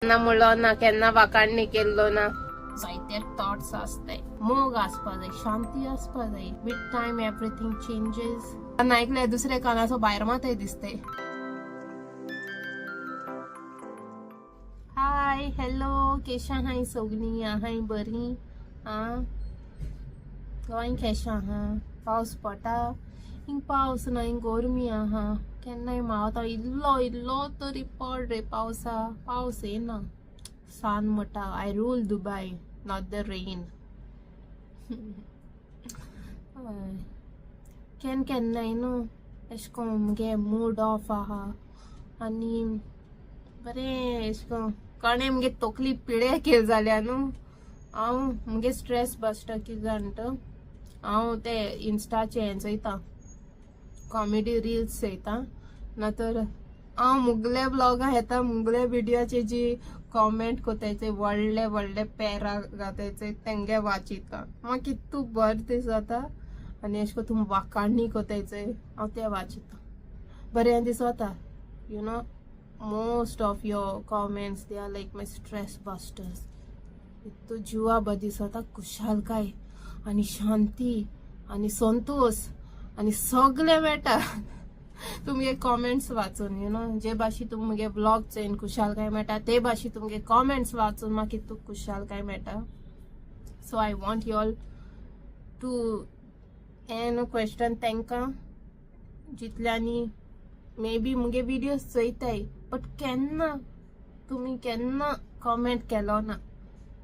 केन्ना म्हणलो ना, केन्ना वाखाणणी केल्लो ना. जायते थॉट्स आसताय. मोग आसपा जाय, शांती आसपा जाय. With time everything changes. आयकले दुसऱ्या कानाचो भायर मातय दिसतय. हाय हॅलो, केशा हाय सगळीं आहाय बरी? आं, गोंय केशा आहा? पावस पडटा? हिंग पावस ना, हिंग गरमी आहा. केन्नाय मावता इल्लो इल्लो तरी पड रे पावसा. पावस येना. सान म्हणटा I rule Dubai, not the rain. केन्ना केन्नाय न्हू एशें कोन्न मुगे मूड ऑफ आहा आनी बरें एशें कोन्न कोणें मुगे तकली पिळे केली जाल्यार न्हू हांव मुगे स्ट्रेस बस्टर कितें जाणा तो, हांव ते इन्स्टाचे हें चोयता, कॉमेडी रिल्स चोयता. ना तर हांव मुगले ब्लॉगा येता, मुगले विडियोचे जी कॉमेंट कोताय ते व्हडले व्हडले पॅरा घाताय ते तेंगे वाचिता. म्हाका कितू बरें दिसता आनी एशें कोन्न तुमी वाखाणणी कोताय चोय, हांव तें वाचिता, बरें दिसता. You know, most of your comments, they are like my stress busters. इतू जिवा बरें दिसता, खुशालकाय आनी शांती आनी संतोश आनी सगळें मेळटा तुमगे कॉमेंट्स वाचून. You know, जे भाशेन तुमी मुगे ब्लॉग चोयन खुशालकाय मेळटा, ते भाशेन तुमगे कॉमेंट्स वाचून म्हाका कितू खुशालकाय मेळटा. So I want you all to हें न्हू क्वेश्चन तांकां जितल्यांनी मे बी मुगे विडियोज चोयताय, बट केन्ना तुमी केन्ना कॉमेंट केलो ना.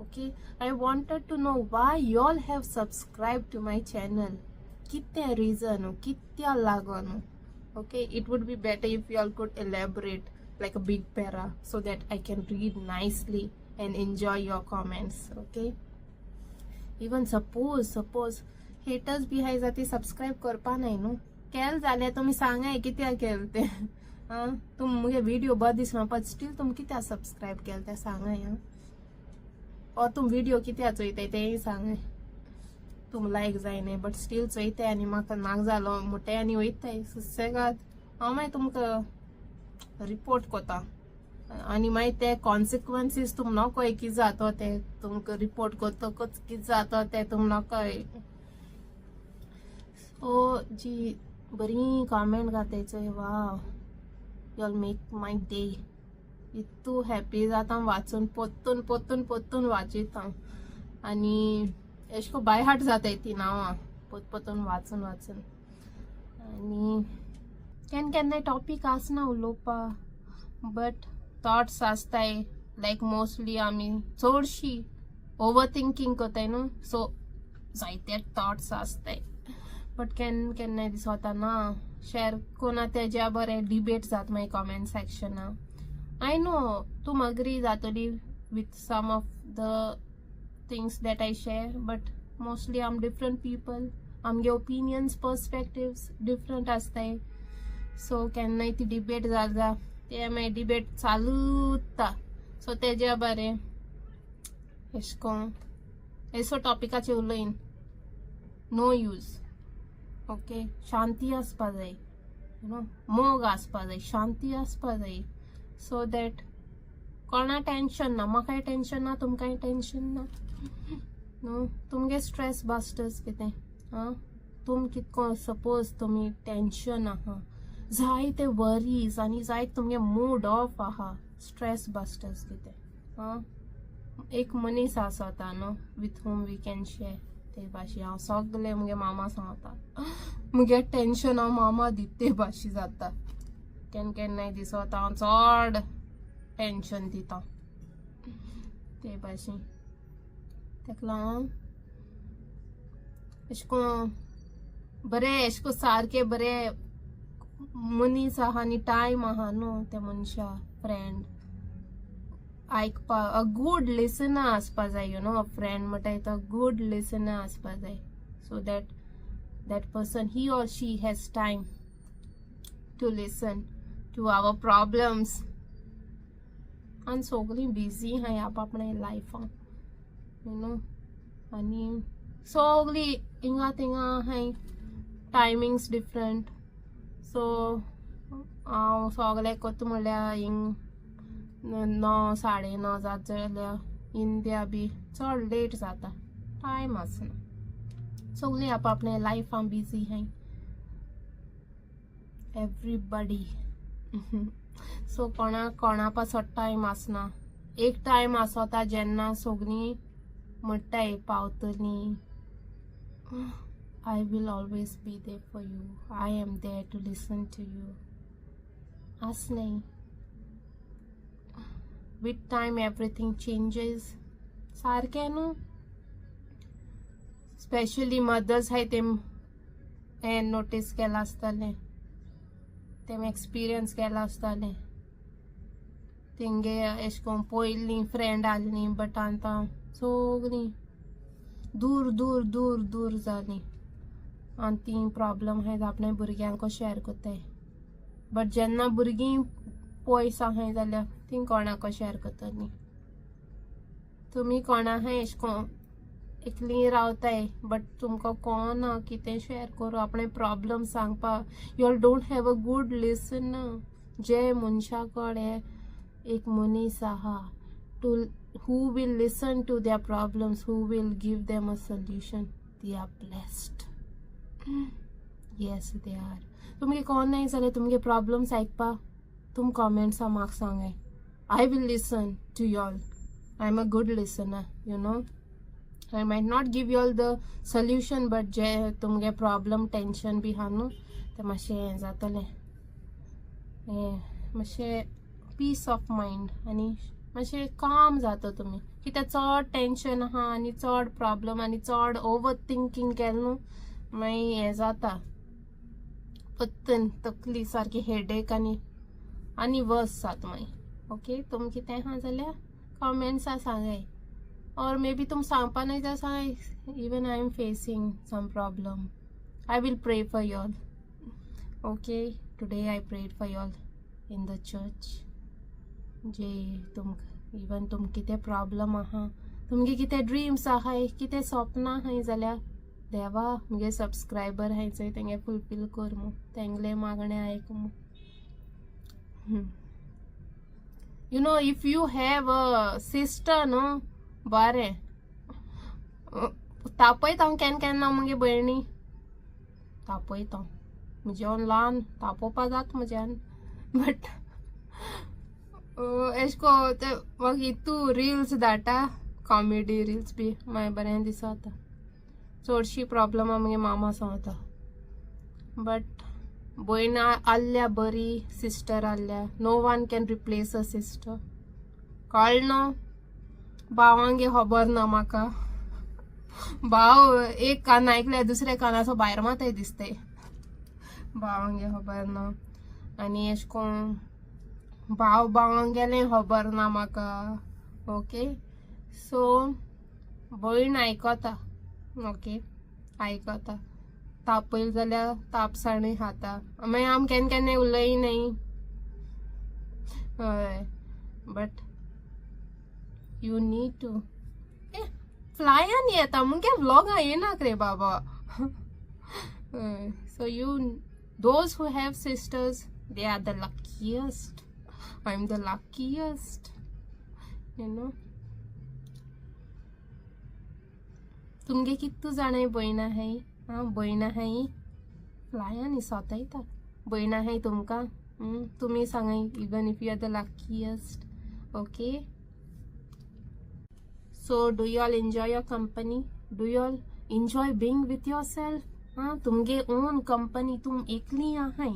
Okay, I wanted to know why y'all have subscribe to my channel. कितें रिजन, कित्या लागोन? Okay, it would be better if y'all could elaborate like a big para so that I can read nicely and enjoy your comments. Okay, even suppose haters बी आहाय जाती subscribe करपा नाय न्हू, केल जाल्यार तुमी सांगाय कित्याक केलें तें. आं, तुम मुगे विडियो बरो दिसना, बट स्टील तुमी कित्याक सबस्क्रायब केलें तें सांगाय. आं, और तुम विडियो कित्याक चोयताय तेंय सांगाय. तुम लायक जायना बट स्टील चोयताय आनी म्हाका नाक जालो म्हणटाय आनी वयताय सुसेगाद. हांव मागीर तुमकां रिपोर्ट कोता आनी मागीर ते कॉन्सिक्वन्सीस तुम नकोय कितें जातो ते. तुमकां रिपोर्ट करतकच कितें जाता तें तुम नकोय. सो जी बरी कॉमेंट घाताय चोय, wow, you'll make my day. इतू हॅप्पी जाता वाचून, पोत्तून पोत्तून पोत्तून वाचिता आनी एशें कोन्न बाय हार्ट जाताय ती नांवां पोत पोत्तून वाचून वाचून. आनी केन्ना केन्नाय टॉपीक आसना उलोवपा, बट थॉट्स आसताय. लायक मोस्टली आमी चडशी ओवर थिंकींग कोताय न्हू, सो जायते थॉट्स आसताय. बट केन्ना केन्नाय दिसता ना शेर कोना तेज्या बरें डिबेट जाता मागीर कॉमेंट सेक्शना. I know तुम अग्री जातली with some of the things that I share, but mostly I'm different people. आमगे ओपिनियन्स, पर्सपेक्टिव्स डिफरंट आसताय. सो केन्नाय ती डिबेट जाता, ते मागीर डिबेट चालू उत्ता. सो तेज्या बरें एशें कोन्न एसो टॉपिकाचेर उलयन नो यूज. ओके, शांती आसपा जाय, you know, मोग आसपा जाय, शांती आसपा जाय, सो that कोणा टेंशन ना, म्हाकाय टेंशन ना, तुमकांय टेंशन ना न्हू. तुमगे स्ट्रेस बस्टर्स कितें? आं, तुम कितको सपोज तुमी टेंशन आहा, जायते वरीज आनी जायते तुमगे मूड ऑफ आहा, स्ट्रेस बस्टर्स कितें? आं, एक मनीस आसता न्हू with whom we can share. ते भाशेन हांव सगलें मुगे मामा सांगता. मुगे टेंशन हांव मामा दिता ते भाशेन जाता. केन्ना केन्नाय दिसता हांव चड टेंशन दिता ते भाशेन. तेका लागून एशें कोन्न बरें एशें कोन्न सारकें बरें मनीस आहा आनी टायम आहा न्हू त्या मनशा फ्रेंड आयकपा, अ गूड लिसनर आसपा जाय. You know, a friend म्हणटा तो गूड लिसनर आसपा जाय, so that that person, he or she has time to listen to our problems. आनी सगळीं बिजी आहाय आप आपणे लायफान, you know, आनी सगळीं हिंगा थिंगा आहाय, टायमिंग्स डिफरंट. सो हांव सगळें कोत्ता म्हणल्यार हिंग 9 9:30 जात जाल्यार इंडिया बी चड लेट जाता, टायम आसना. सगळीं आप आपणे लायफान बिजी हाय एवरीबडी. सो कोणा कोणा पासत टायम आसना. एक टायम आसता जेन्ना सगळीं म्हणटाय पावतलीं, I will always be there for you, I am there to listen to you. आसनाय. With time everything changes सारकें न्हू. स्पेशली मदर्स हाय, तेम हें नोटीस केलां आसतलें, तेम एक्सपिरियन्स केलां आसतलें. तेंगे एशें कोन्न पयलीं फ्रेंड आहलीं, बट आतां सगळीं दूर दूर दूर दूर जालीं. आनी ती प्रॉब्लम आहाय आपणे भुरग्यांक शेअर कोत्ताय, बट जेन्ना भुरगीं पयस आहाय जाल्यार ती कोणाक शेअर करतलीं? तुमी कोणाकय एशें कोन्न एकलीं रावताय, बट तुमकां कोण ना कितें शेअर करूं, आपणे प्रॉब्लम सांगपा. You all don't have a good listener. जे मनशा कडेन एक मनीस आहा to who will listen to their problems, who will give them a solution, they are blessed. Yes, they are. तुमगे कोण नाय जाल्यार तुमगे प्रॉब्लम्स आयकपा, तुम कॉमेंट्सा म्हाका सांगाय. I will listen to y'all. I am a good listener. I might not give you all the solution, but जे तुमगे प्रॉब्लम टेंशन बी आहा न्हू, तें मातशें हें जातलें, हें मातशें पीस ऑफ मायंड आनी मातशें काम जाता तुमी. कित्याक चड टेंशन आहा आनी चड प्रॉब्लम आनी चड ओवर थिंकींग केलें न्हू, मागीर हें जाता पत्तन तकली सारकी हेडेक आनी आनी वर्स जाता मागीर. ओके, तुम कितें आहा जाल्यार कॉमेंट्सा सांगाय, or maybe तुम सांगपा नाय जाल्यार सांगाय, even I am facing some problem. I will pray for y'all. Okay, today I prayed for y'all in the church. जे तुमकां इवन तुम कितें प्रॉब्लम आहा, तुमगे कितें ड्रीम्स आहाय, कितें स्वप्नां आहाय जाल्यार देवा मुगे सबस्क्रायबर आहाय चोय, तेंगे फुलफील कर मू, तेंगले मागणें आयक मू. If you have a sister न्हू, बरें. तापयता हांव केन्ना केन्ना मुगे भयणी तापयता, म्हज्यान ल्हान तापोवपा जाता म्हज्यान, बट एशें को ते म्हाका हितू रिल्स धाडटा, कॉमेडी रिल्स बी, मागीर बरें दिसता. चडशी प्रॉब्लमां मुगे मामा सांगता, बट भयण आहल्या बरी, sister आहल्या. No one can replace a sister. कळ्ळें न्हू? भावांगे खबर ना म्हाका. भाव एक कान आयकल्यार दुसऱ्या कानाचो भायर माताय दिसताय. भावांगे खबर ना आनी एशें कोन्न भाव भावांगेलें खबर ना म्हाका. ओके, सो भयण आयकता. ओके, आयकता. तापयलें जाल्यार तापसाणूय खाता. मागीर आम केन्ना केन्नाय उलयनाय. हय, but you need to ए फ्लायान येता मुगे व्लॉगां येनाक रे बाबा. So you those who have sisters, they are the luckiest. I am the luckiest. तुमगे कितू जाणां भयण आहाय? आं, भयण आहाय? फ्लायान सोतायता. भयण आहाय तुमकां? तुमी सांगाय, even if you are the luckiest. Okay, so do you all enjoy your company? Do you all enjoy being with yourself? आं, तुमगे ओन कंपनी, तुम एकली आहाय.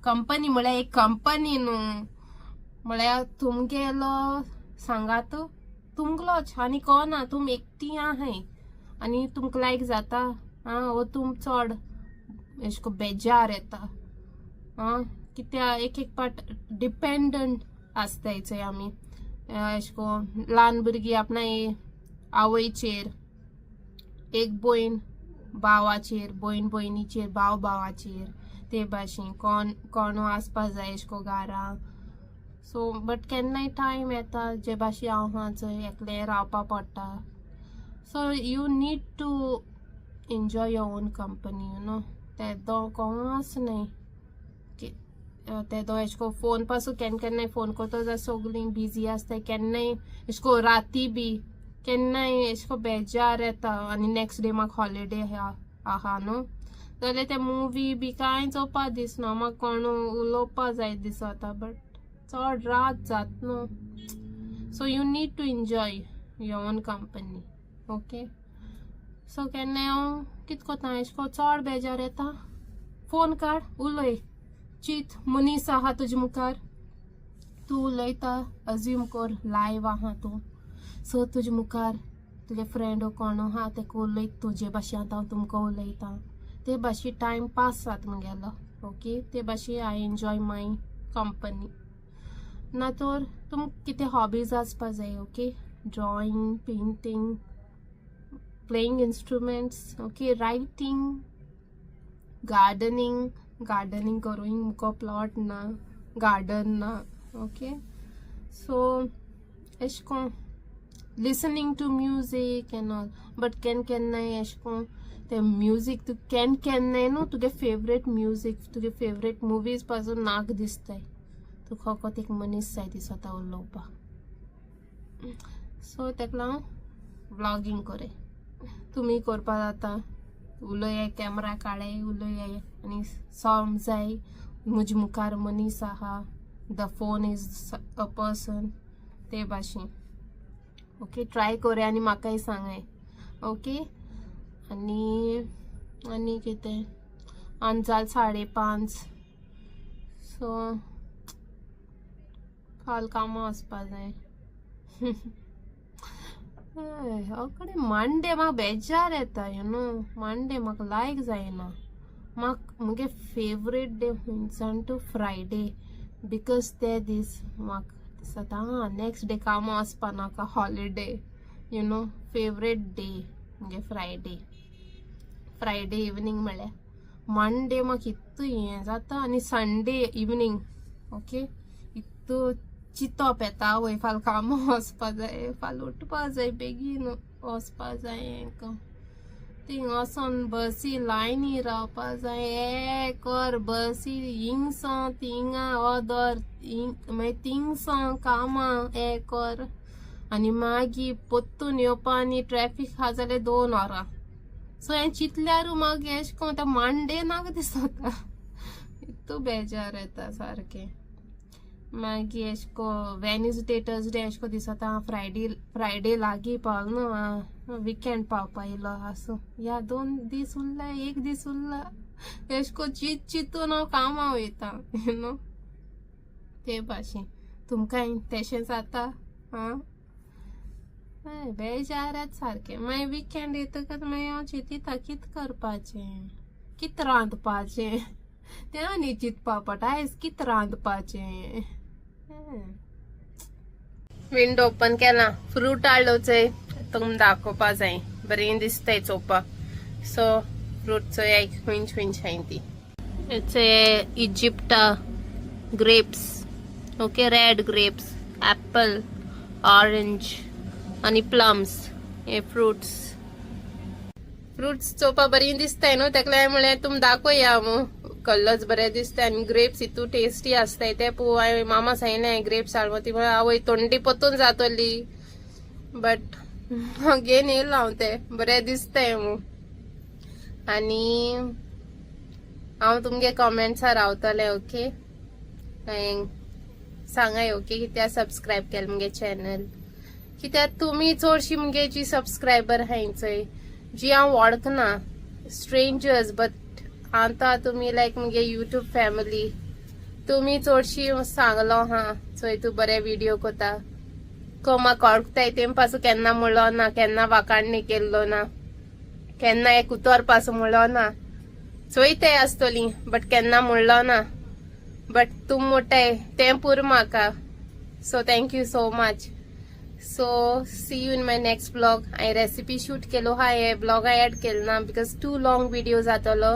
कंपनी म्हळ्यार एक कंपनी न्हू, म्हळ्यार तुमगेलो सांगात तुमगलोच आनी कोण ना, तुम एकटी आहाय आनी तुमकां लायक जाता आं, वो तुम चड एशें कोन्न बेजार येता आं, कित्याक एक एक पाट डिपेंडंट आसताय चोय आमी. एशें कोन्न ल्हान भुरगीं आपणाय आवयचेर, एक भयण भावाचेर, भयण भयणीचेर, भाव भावाचेर, ते भाशेन कोण कोणू आसपा जाय एशें कोन्न घरा. सो बट केन्नाय टायम येता जे भाशेन हांव आहा चोय, एकलें रावपा पडटा. So you need to enjoy your own company. तेदो कोणाच न्हय की तेदो एशें कोन्न फोन पासून केन्ना केन्नाय फोन करता जाल्यार सोगलीं बिजी आसताय. केन्नाय एशें कोन्न राती बी केन्नाय एशें कोन्न बेजार येता आनी नेक्स्ट डे म्हाका हॉलिडे आहा न्हू, जाल्यार ते मुवी बी कांय चोवपा दिसना. म्हाका कोण उलोवपा जाय दिसता, बट चड रात जात न्हू. So you need to enjoy your own company, okay? So केन्नाय हांव कित कोता, एशें कोन्न चड बेजार येता, फोन काड, उलय. चीत मनीस आहा तुजे मुखार, तूं उलयता, अज्यूम कर लायव आहा तूं. सो तुजे मुखार तुजे फ्रेंड कोण आहा, तेका उलयत तुजे भाशेन आतां हांव तुमकां उलयता ते भाशेन टायम पास जाता मुगेलो, ओके? ते भाशेन I enjoy my company. ना तर तुमकां कितें हॉबीज आसपा जाय, okay? Drawing, painting, playing instruments, okay, writing, gardening. Gardening करूंक मुको प्लॉट ना, गार्डन ना, ओके? सो एशें कोन्न listening to music and all. But केन्ना केन्नाय एशें कोन्न तें म्युजीक तूं केन्ना केन्नाय न्हू, तुगे फेवरेट म्युजीक, तुगे फेवरेट मुवीज पासून नाक दिसताय, तुका फकत एक मनीस जाय दिसता उलोवपाक. सो तेका लागून व्लॉगींग करे तुमी करपा जाता. उलय, कॅमरा काडे, उलय आनी समजाय म्हजे मुखार मनीस आहा, the phone is a person, ते भाशेन, ओके? ट्राय कोरया आनी म्हाकाय सांगाय, ओके? आनी आनी कितें? आनी जाल 5:30. सो फाल कामां वचपा जाय. कडेन मंडे म्हाका बेजार येता, you know. Monday म्हाका लायक जायना. म्हाका मुगे फेवरेट डे खंयच्यान टू फ्रायडे, because ते दीस म्हाका दिसता, आं, नेक्स्ट डे कामां वचपा नाका, holiday, you know. Favourite day मुगे फ्रायडे, फ्रायडे इवनींग म्हळ्यार. मंडे म्हाका इतू हें जाता आनी संडे इवनींग, ओके, इतू चिंतप येता, वय फाल्यां कामां वचपा जाय, फाल्यां उठपा जाय, बेगीन वचपा जाय, हें थिंग वचोन बसी लायनी रावपा जाय, हें कर, बसी हिंगसां थिंगा ऑदर, मागीर थिंगसां कामां हें कर आनी मागीर पोत्तून येवपा आनी ट्रॅफीक आहा जाल्यार 2 वरां. सो हें चिंतल्यारू मागीर एशें कोन्न आतां मंडे नाका दिसता, इतू बेजार येता सारकें. मागीर एशें को वेनसडे, थर्सडे एशें को दिसता, फ्रायडे, फ्रायडे लागीं पावलो न्हू, विकेंड पावपा येयलो, आसूं या, 2 दीस उरला, एक दीस उरला, एशें को चीत चिंतून हांव कामां वयता, you know. ते भाशेन तुमकांय तेशें जाता? आं, हय, बेजारात सारकें. मागीर विकेंड येतकच मागीर हांव चिंतिता कित करपाचें, कित रांदपाचें, तें आनी चिंतपा पडटा, आयज कित रांदपाचें. विंडो ओपन केला, फ्रूट हाडलो चोय, तुमकां दाखोवपा जाय. बरें दिसताय चोवपाक. सो फ्रूट चोय, खंयच खंयच हाय ती. It's a Egypta grapes, okay, red grapes, apple, orange आणि प्लम्स. हे फ्रुट्स, फ्रुट्स चोवपा बरी दिसताय न्हू? तेका लागून म्हळें तुम दाखोवया मू. कल्लच बरें दिसता आनी ग्रेप्स हितू टेस्टी आसताय ते. पू हांवें मामा सांगलें ग्रेप्स हाड, ती म्हळ्यार आवय तोंडी पोतून जातली, बट घेवन येयलो हांव. ते बरें दिसताय मू. आनी हांव तुमगे कमेंट्सार रावतलें, ओके? सांगाय, ओके, कित्याक सबस्क्रायब केलें मुगे चॅनल, कित्याक तुमी चडशी मुगे जी सबस्क्रायबर आहाय चोय, जी हांव वळखना, स्ट्रेंजर्स, बट आतां तुमी लायक मुगे युट्यूब फॅमिली. तुमी चडशी सांगलो हा, चोय तूं बरे व्हिडिओ कोता. को म्हाका वळखताय तेम पासून केन्ना म्हणलो ना, केन्ना वाखाणणी केल्लो ना, केन्ना एक उतर पासून म्हणलो ना. चोयताय आसतली, बट केन्ना म्हणलो ना. बट तूं मोठाय तें पुरो म्हाका. So thank you so much. So see you in my next vlog. हांवें रेसिपी शूट केलो हा, हे ब्लॉगा एड केलो ना because too long video जातलो.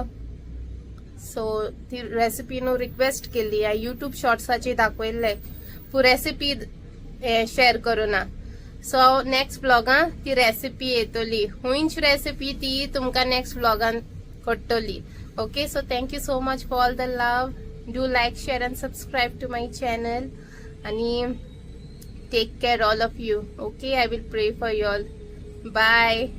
सो ती रेसिपी न्हू रिक्वेस्ट केल्ली, हांवें युट्यूब शॉर्ट्साचेर दाखयल्ले, पूण रेसिपी शेअर करूं ना. सो नेक्स्ट ब्लॉगान ती रेसिपी येतली. खंयची रेसिपी ती तुमकां next ब्लॉगान कळटली. Okay, so thank you so much for all the love. Do like, share and subscribe to my channel. आनी take care all of you. Okay, I will pray for you all. Bye.